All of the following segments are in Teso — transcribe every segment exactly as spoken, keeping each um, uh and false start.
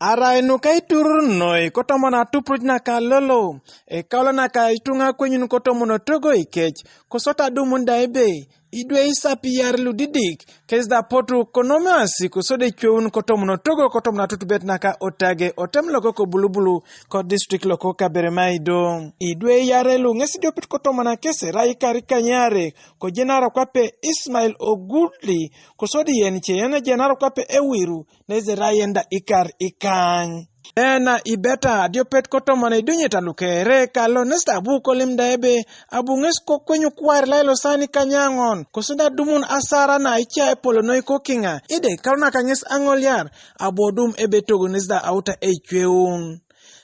Arai nuka iturur noi kotomon atupuruc naka lolo, ekaulo naka ituŋa kwenyun kotomon otogo ikec, kosota adumun da ebe, idwe isapiyar ludidik, kes da potu konomeasi kosode cweun kotomon otogo kotomon atutubet naka Otage, otem loko ko Bulubulu, ko district loko Kaberamaido. Idwe iyare lu ŋes diopet kotomon kes erai ikar ikanyare, ko jenarak kwape Ismail Ogudli, kosodi yen ce yen jenarak kwape Ewiru, neze rayen da ikar ikany. Ena ibeta adiopet kotomon idunyeta lukere kalo nesta abu kolim da ebe, abu ŋes kokweny kwar lailo sani kanyaŋon, kosodi adumun asara na ica epolo noi kokiŋa, ide kalo naka ŋes aŋoliar, abu odum ebe togo nesta auta ecweun.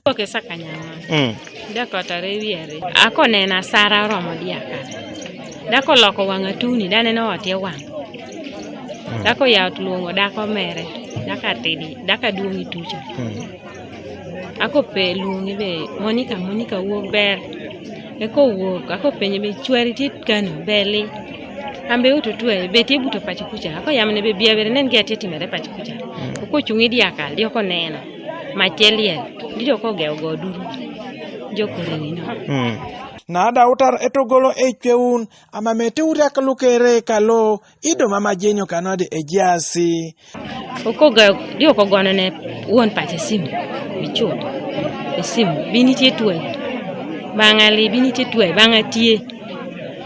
Koke sakanyaŋon. Mm. Da kotare wiere. Ako nena sara oromo diaka. Da koloko waŋ atuni, da neno otie waŋ. Mm. Da koyaw tuluŋo, da komere, da katidi, da kaduŋ ituca. Mm. Ako pe luŋi be, Monica, Monica wuok ber. Eko wuok, ako penye be, cwari ti kanu, beli. Ambe ututwe, be ti buto pacho kucha. Ako yamne be biabere nen ge tie timere pacho kucha. Mm. Ko cuŋi diaka, dioko nena. Maceliel, didi ko geu go duru. Joko riŋino. Mm. Na da utar etogolo ecweun, ama mete uriak lukere kalo, ido mama jenio kanode ejiasi. Oko geu, dio ko gono ne won pache simu, bichul, esimu, bini tie tuwe. Baŋa li, bini tie tuwe, baŋa tie.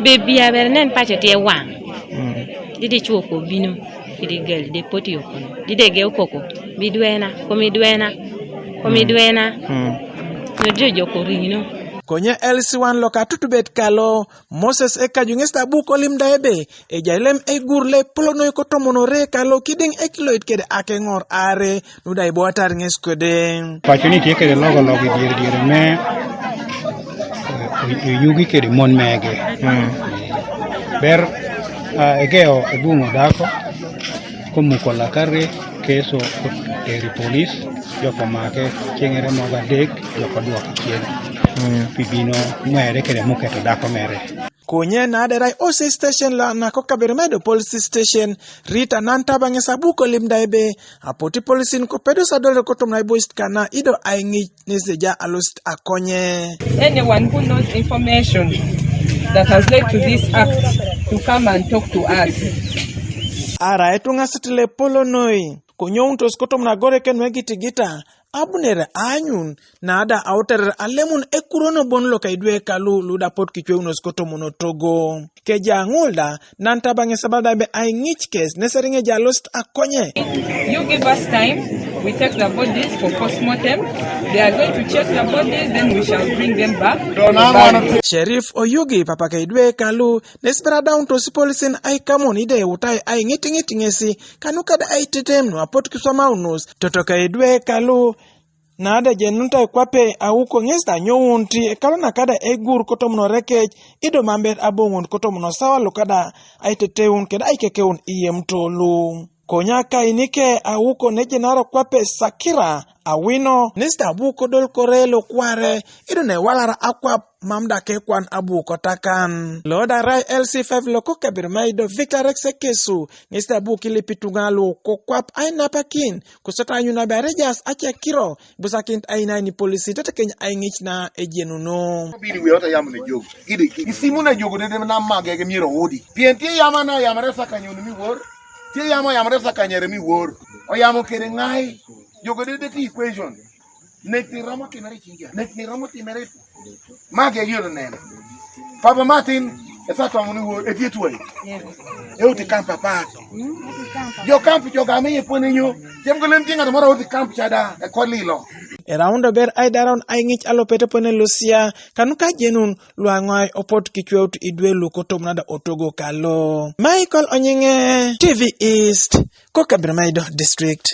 Be biabere nen pacho tie waŋ. Mm. Didi cuo ko bino, didi gel, didi poti yo kono. Didi geu koko, bidwena, komidwena, komidwena. Mm. No jo jo ko riŋino. Konye L C one loka tutubet kalo, Moses ekaju ŋes da bu kolim da ebe, ejai lem egur le polo noi kotomonore kalo kidiŋ ekiloit kede akeŋor are, nu da iboatar ŋes kode. Paco ni tye kede logolok i dyere dyere me, eh, oyugi kede mon mege. Mm. Ber, ah, egeo ebuŋo dako, komuko lakare, keso otero i polis, joko make, ceŋere mogo adek, joko dwoke cen. Mm. Pi bino ŋwere kede muketo dako mere. Konye na aderai O C station lo na ko Kaberamaido police station, Rita Nantaba ŋes abu kolim da ebe, apoti polisin ko pedo sadol ko tom na iboist kana ido aiŋic nes deja alosit akonye. Anyone who knows information that has led to this act to come and talk to us. Ara etuŋasit le polo noi, ko nyountos ko tom na gore ken wegitigita, Abner aanyun, na da auterer alemun ekurono bon loka idwe kalu luda pot kicweunos kotomono togo. Keja ŋul da, nan tabaŋe sabab da be aiŋic kes, neseriŋe ja lost akonye. You give us time, we take the bodies for postmortem. They are going to check the bodies, then we shall bring them back. Sheriff Oyugi, papake idwe kalu, nesibera daun tosi polisin aikamun ide utai aiŋitiŋit ŋesi, Kanuka da aitetem nu apot kiswamaunos, totoke idwe kalu, na da jenuntai kwape auko ŋes da nyowunti, ekalo naka da egur kotomunore kec, ido mambet aboŋun kotomuno sawa luka da aiteteun kede aikekeun iyem tolu. Konya kainike auko nejenaro kwape Sakira, Awino, nista abu kodol kore lo kware, ido ne walara akwap mam da ke kwan abu kotakan. Lo da rai L C five lo ko Kaberamaido Victor Rex Ekesu, nista abu kilipi tuŋa lo ko kwap ainapakin, kusota anyun abe arejas ace kiro, busakin aina ni polisi tetekeny aiŋic na ejenuno. Bini wiye ota yam ne jog. Gidi, gidi. Isimu na jogo dede na mage ge miro udi. Pien tie yama na yamare sakanyun mi wor. Tie yama yamare sakanyere mi wor. Oyamo kere ŋai. Jogo dede ti equation. Nek ni romo timere i cinja. Nek ni romo timere. Mage yoro neno. Papa Martin, esa tomo ni wor, eti etwai. Euti kamp apat. Jo kamp joga mi yepone nyo. Jem golem jinga moro uti kamp chada, e kolilo. E raundo ber ai daron ai ŋic alopete pone Lucia, kanuka jenun luaŋwai opot kicweut idwe luko tom nada otogo kalo. Michael Onyiŋe, T V East, ko Kaberamaido District.